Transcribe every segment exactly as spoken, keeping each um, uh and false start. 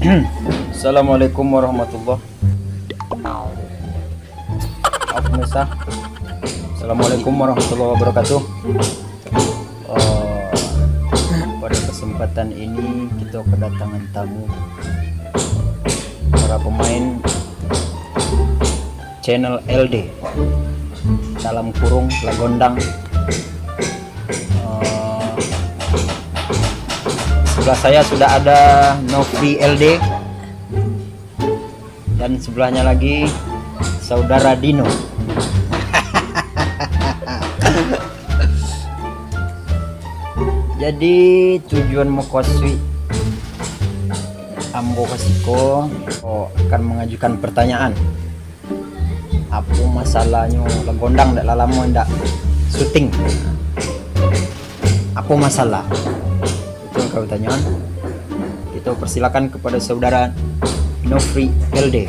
Assalamualaikum warahmatullahi. Maaf, pemirsa. Assalamualaikum warahmatullahi wabarakatuh. Eh, pada kesempatan ini, kita kedatangan tamu, para pemain channel L D, dalam kurung Lagondang. Eh, sebelah saya sudah ada Nofri L D, dan sebelahnya lagi saudara Dino. Jadi, tujuan mukasuik ambo ka siko, oh, akan mengajukan pertanyaan. Apo masalahnyo Lagondang ndak lah lamo ndak syuting? Apo masalah? Itu yang kami tanyakan. Kita persilakan kepada saudara Nofri L D.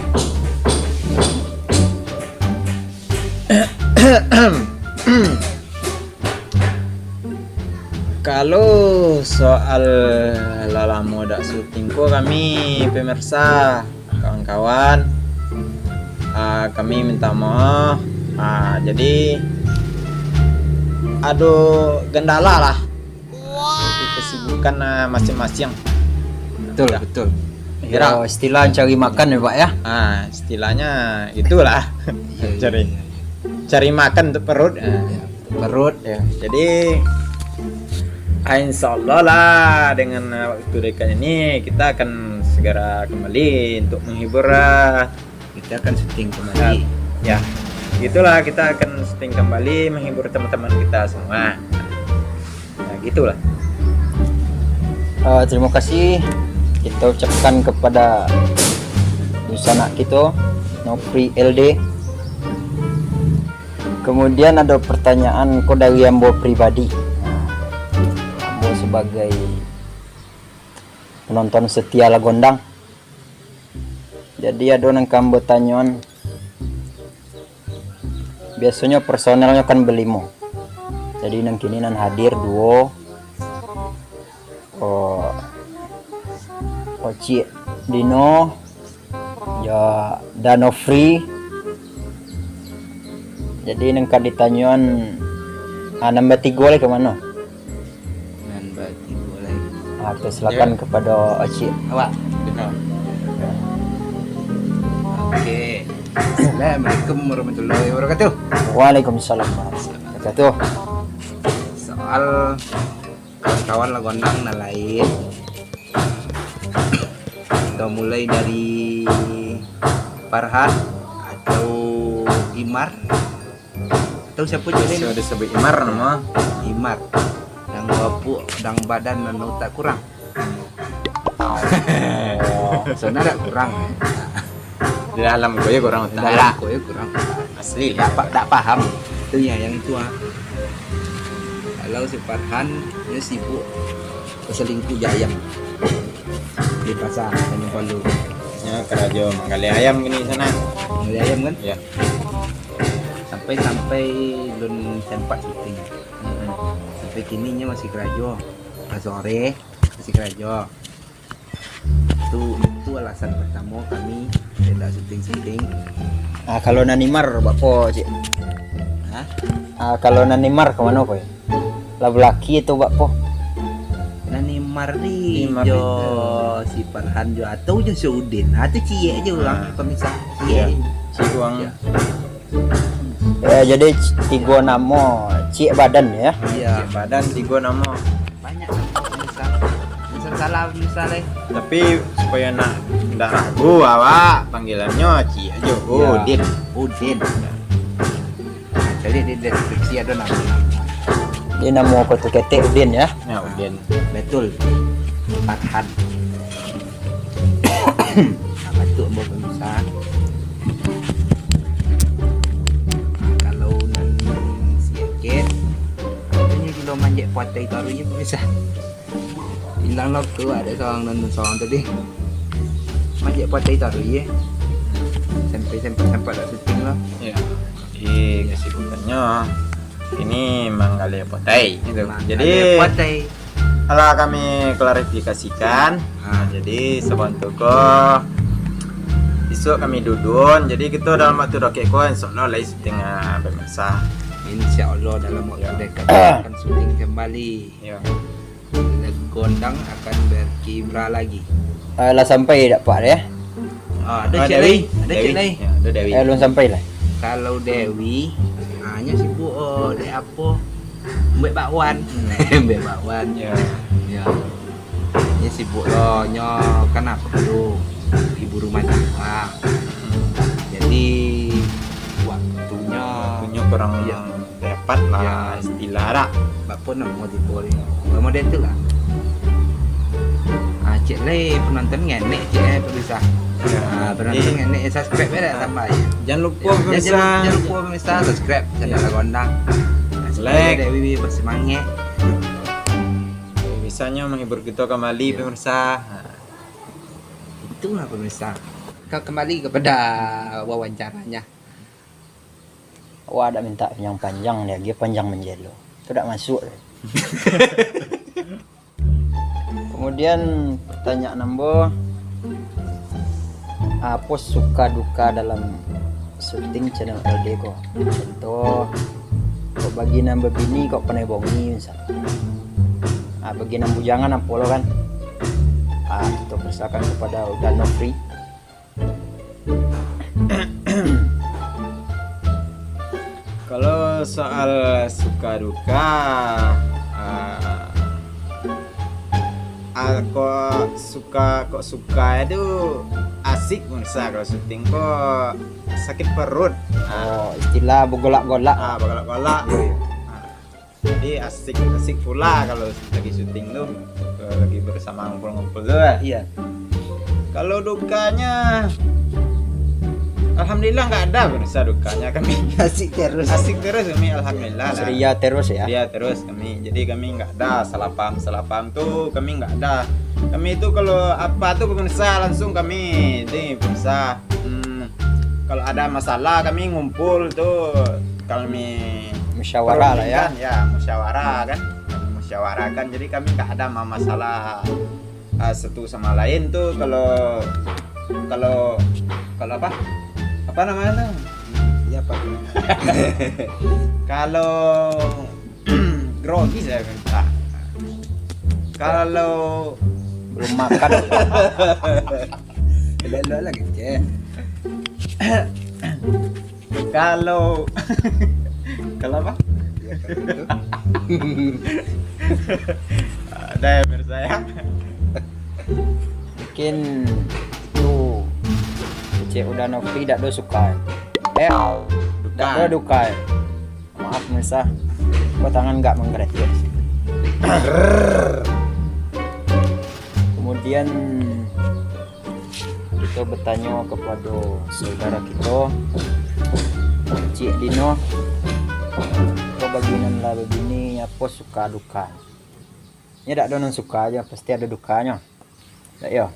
Kalau soal lah lamo dak syuting ko, kami pemirsa, kawan-kawan, ah, kami minta maaf. Ah, jadi ado gendala lah. Di kesibukan, ah, masing-masing. Betul, betul. Kira istilah cari makan ya, Pak, ya? Ah, istilahnya itulah. Iya, iya, cari, iya, iya, cari makan untuk perut. Ah. Iya, untuk perut, ya. Jadi, ah, insya Allah lah, dengan, ah, waktu dekat ini, kita akan segera kembali untuk menghibur, ah, kita akan syuting kembali. Ya, gitulah, kita akan syuting kembali, menghibur teman-teman kita semua. Nah, gitulah. Eh, terima kasih kita ucapkan kepada dunsanak kita, Nofri L D. Kemudian ada pertanyaan ko dari ambo pribadi. Ambo sebagai penonton setia Lagondang. Jadi, ado nan ka ambo tanyoan. Biasonyo personelnyo kan balimo. Jadi, nan kini nan hadir duo. Oh, Ocik Dino, jo Da Nofri. Jadi, nan ka ditanyoan, ah, nambah tigo lai ka mano? Nan batibo lai. Ah, oke, silakan. Ya. Kepada Ocik. Awak. Benar. Oke. Assalamualaikum warahmatullahi wabarakatuh. Waalaikumsalam warahmatullahi wabarakatuh. Soal kawan-kawan Lagondang nan lain, kita mulai dari Farhan atau Imar. Atau siapa je lain? Bisa disebut Imar nama. Imar. Dang bapuak, dang badan, nan utak kurang. Oh, sana dak kurang. Di dalam ko yo kurang utak. Di dalam ko yo kurang. Asli. Dak pa-, dak paham. Itu ya, yang itu, ah. Kalau si Farhan, dia sibuk basalingkuh jo ayam. Di pasar Tanjung Palu. Ya, karajo manggali ayam kini sana. Manggali ayam kan? Ya. Sampai-sampai lun sempat syuting. Hmm. Sampai kini nyo masih karajo. Lah sore masih karajo. Itu, itu alasan pertamo kami tidak syuting-syuting. Ah, kalau nan Imar, bak apo, Cik? Hah? Ah, kalau nan Imar ka mano, Koy? Lah balaki atau bak apo? Nan Imar ni Imar jo ni. Si Farhan jo atau jo si Udin. Ah, tu ciek je urang, ah, pemisah. Ciek. Iya. Ciek urang. Iya. Ya, jadi tigo namo, ciek badan ya. Iya. Ciek badan, tigo namo. Banyak namo misal. Misal salah, misal, eh. Tapi supaya nak ndak ragu awak, panggilannyo ciek ajo. Iya. Udin. Udin. Jadi di deskripsi ada nama. Jadi namo ko tu ketek Udin ya. Ya, Udin. Betul. Farhan. Nah, batuk ambo pemirsa. Nah, kalau nan siakit, katonyo gilo manjek patai taruih je pemirsa. Ilang lo tu, ada seorang nan seorang tadi. Manjek patai taruih je. Sampai, sampai, sampai dak syuting lo. Ya. Di kesibukannyo ini manggali patai gitu. Manggali patai. Jadi patai. Alah, kami klarifikasikan. Ha, jadi sabantuak ko, isuak kami dudun. Jadi kito dalam waktu dakek ko, insyaallah lai syuting, ah, pemirsa. Insyaallah dalam waktu dekat akan syuting kembali. Ya. Gondang akan berkiprah lagi. Ah, lah sampai dak, Pak, ya? Ah, ada Ah, cik Dewi. Lai. Ada Dewi. Cik Lai. Ya, ada Dewi. Eh, belum sampai lah. Kalau Dewi, hanya sibuk, oh, dek apo? Buek bakwan. Hmm. Buek bakwan. Ya. Ya. Dia sibuk lo, nyo kan apo tu? Ibu rumah tangga. Jadi waktunyo Waktunyo kurang Ya. tepat lah Ya. istilah dak. Bapo namo tibo ni? Model tu lah. Ah, cik lai penonton ngenek cik eh, pemirsa. Ya. Ah, penonton Jadi, ngenek, subscribe ya, tambah ya. Jangan lupa, Ya, pemirsa. jangan, jangan lupa pemirsa subscribe channel Ya. Gondang. Nah, supaya Like. Dewi bersemangat. Bisanyo menghibur kita kembali, Ya. pemirsa. Itulah pemirsa. Kita kembali kepada wawancaranya. Awak dak minta panjang-panjang, dia agiah panjang manjelo. Tu dak masuk. Kemudian pertanyaan ambo, apo suka duka dalam syuting channel L D ko? Contoh, kok bagi nan babini kok panai bongi misal. Ah, bagi nan bujangan apo lo kan? Ah, kita persilakan kepada Uda Nofri. Kalau soal suka duka, ah, ah, kok suka, kok suka tu asik, misal kalau syuting kok sakit perut. Ah. Oh, istilah begolak-golak. Ah, begolak-golak. Iya, iya. Ah. Jadi asik, asik pula kalau lagi syuting tu, eh, lagi bersama ngumpul-ngumpul tu lah. Iya. Kalau dukanya, alhamdulillah nggak ada, pemirsa, dukanya kami. Asik terus. Asik terus kami, alhamdulillah lah. Ceria terus ya. Ceria terus kami. Jadi kami nggak ada salah paham, salah paham tu kami nggak ada. Kami itu kalau apa tu, pemirsa, langsung kami, ni pemirsa, hmm, kalau ada masalah kami ngumpul tu, kami Musyawarah lah ya. perundingkan, ya, musyawarah kan. Kami musyawarahkan. Jadi kami nggak ada ma-, masalah, ah, satu sama lain tu kalau, kalau, kalau apa? Apa namanya tu? Ya, apa tu? Kalau grogi saya minta. Kalau Belum makan. Elok-elok lah kecek. Kalau, kalau apa? Ya, kalau itu. Ada yang bersayang. Mungkin itu kecek Uda Nofri dak do suka. Eh, Duka. dak do duka. Maaf, pemirsa. Kok tangan nggak menggeretek. Kemudian kita bertanya kepada saudara kita, Cik Dino, kok bagi nan lah babini, apa suka duka? Nya dak ada nan suka aja, pasti ada dukanya. Dak yo?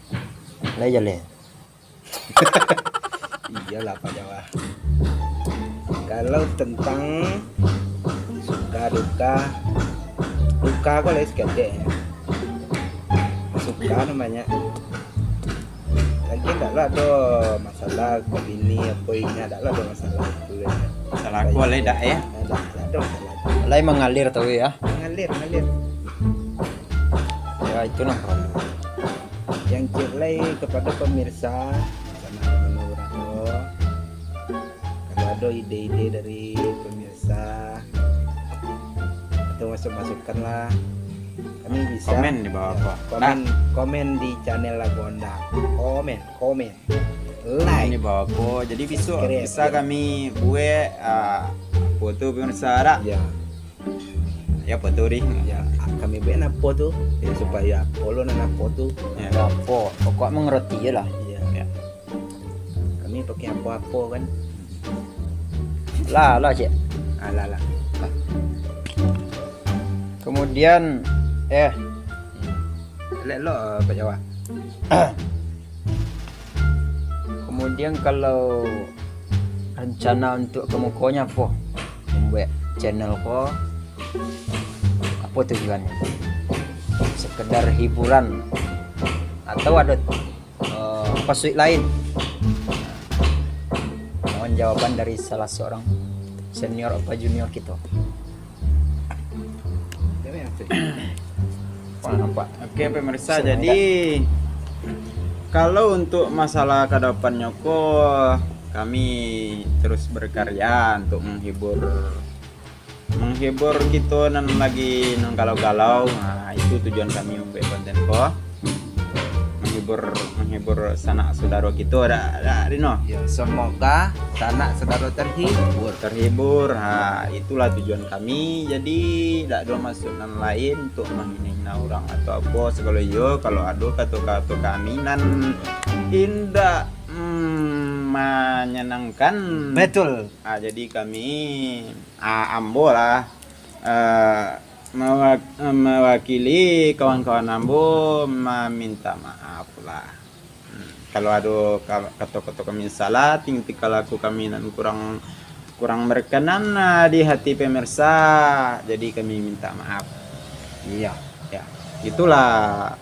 Lai jaleh. Iyolah, Pak Jawa. Kalau tentang suka duka, duka ko lai saketek. Suka nan banyak. Lagi ndak lah ado masalah ko bini apo inyo, ndak lah ado masalah itu. Masalah ko lai dak, ya? Ndak, ndak ado masalah. Lai mangalir tau, ya? Mangalir, mangalir. Ya, itu nan paralu. Yang cek lai kepada pemirsa, sanak mano urang tu, kalau ado ide-ide dari pemirsa atau masuk-masukan lah, kami bisa Komen di bawah ya, apa? komen, Nah. komen di channel Lagu Honda. Komen, komen. Like. Ini bawah apa? Jadi besok Subscribe, bisa ya. kami buat, ah, apa tu, pemirsa, dak? Ya. Ya, apa tu, Ri? Ya, kami buat apo tu? Ya, supaya apo lo nan apo tu? Ya. Apo? Pokok mengerti je lah. Ya. Ya. Kami pakai apo-apo kan? Lah, lah, cek. Ah, lah, lah. Lah. Kemudian, eh. Elok-elok, Pak Jawa. Kemudian kalau rencana untuk kemukonyo apo? Membuat channel ko, apo tujuannyo? sekedar hiburan atau ada, eh, pasuik lain? Mohon jawaban dari salah seorang senior apa junior kita. Wah, nampak. Oke, pemirsa, jadi kalau untuk masalah ke depannyo ko, kami terus berkarya untuk menghibur, menghibur kito nan lagi nan galau-galau. Nah, itu tujuan kami membuat konten ko. Menghibur, menghibur sanak saudaro kito, dak, dak, Rino? Ya, semoga sanak saudaro terhibur. Terhibur, ha, itulah tujuan kami. Jadi, dak ado maksud nan lain untuk menghina-hina urang atau apo sagalo iyo. Kalau ado kato-kato kami nan indak, mm, menyenangkan, betul, ah, jadi kami, ah, ambo lah, eh, mewa-, mewakili kawan-kawan ambo meminta maaf lah. Hmm, kalau ado ka-, kato-kato kami salah, ting-, tingkah laku kami nan kurang, kurang berkenan, ah, di hati pemirsa, jadi kami minta maaf. Iya. Ya, itulah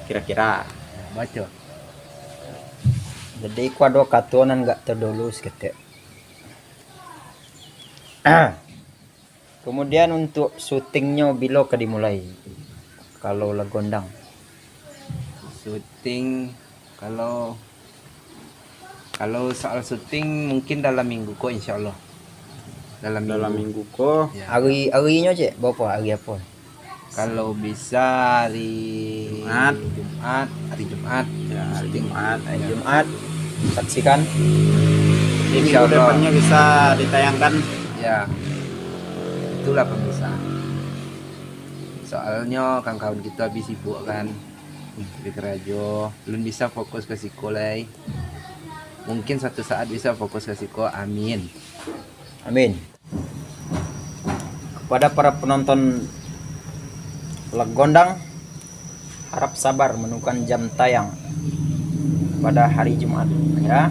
kira-kira. Baco. Jadi, ku ado kato nan gak tadulu saketek. Kemudian, untuk syutingnyo bilo ka dimulai, kalau Legondang? Syuting, kalau, kalau soal syuting, mungkin dalam minggu ko, insya Allah. Dalam minggu. Dalam minggu ko. Ya. Hari, harinyo, cek, barapo? Hari apo? Kalau bisa hari Jumat. Jumat, hari Jumat. Ya, hari Jumat. Hari Jumat, saksikan. Jadi, minggu depannyo bisa ditayangkan. Ya. Itulah, pemirsa. Soalnyo kawan-kawan kito abih sibuk kan. Di karajo, belum bisa fokus ka siko lai. Mungkin suatu saat bisa fokus ka siko. Amin. Amin. Kepada para penonton Legondang, harap sabar menunggu jam tayang pada hari Jumat, ya.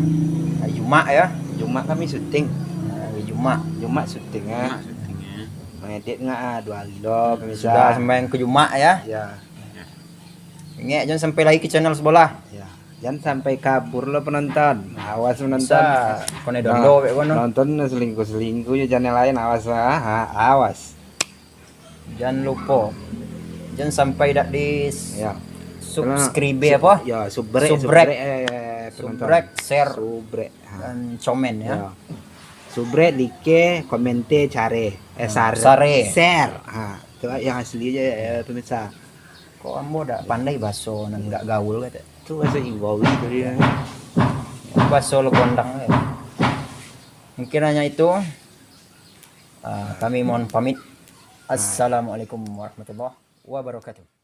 Hari Jumat, ya. Jumat kami syuting. Hari Jumat. Jumat syuting, ya. Jumat syuting, ya. Mengedit nggak, ah, dua hari lo, pemirsa. Sudah sembahyang ke Jumat, ya. Ya. Ingek, jan sampai lari ka channel sebelah. Ya. Jan sampai kabur lo penonton. Awas penonton. Bisa, kono dondo, nah, bek kono. Nonton selingkuh-selingkuh jo channel lain, awas, ah, ha, awas. Jan lupo. Jan sampai dak di s-, ya, subscribe. Karena sub-, apa? Ya, subrek, subrek. Subrek, eh, penonton. Subrek, share, subrek, ha, dan komen, ya. Ya. Subrek, like, komente, care. Eh, hmm, sare. Sare. Share. Ha, itu yang asli aja, ya, pemirsa. Kok ambo dak pandai baso nan gak gaul, kata? Itu baso Iwawi tadi, ya. Baso Legondang, ya. Mungkin hanya itu. Ah, kami mohon pamit. Assalamualaikum warahmatullahi wabarakatuh.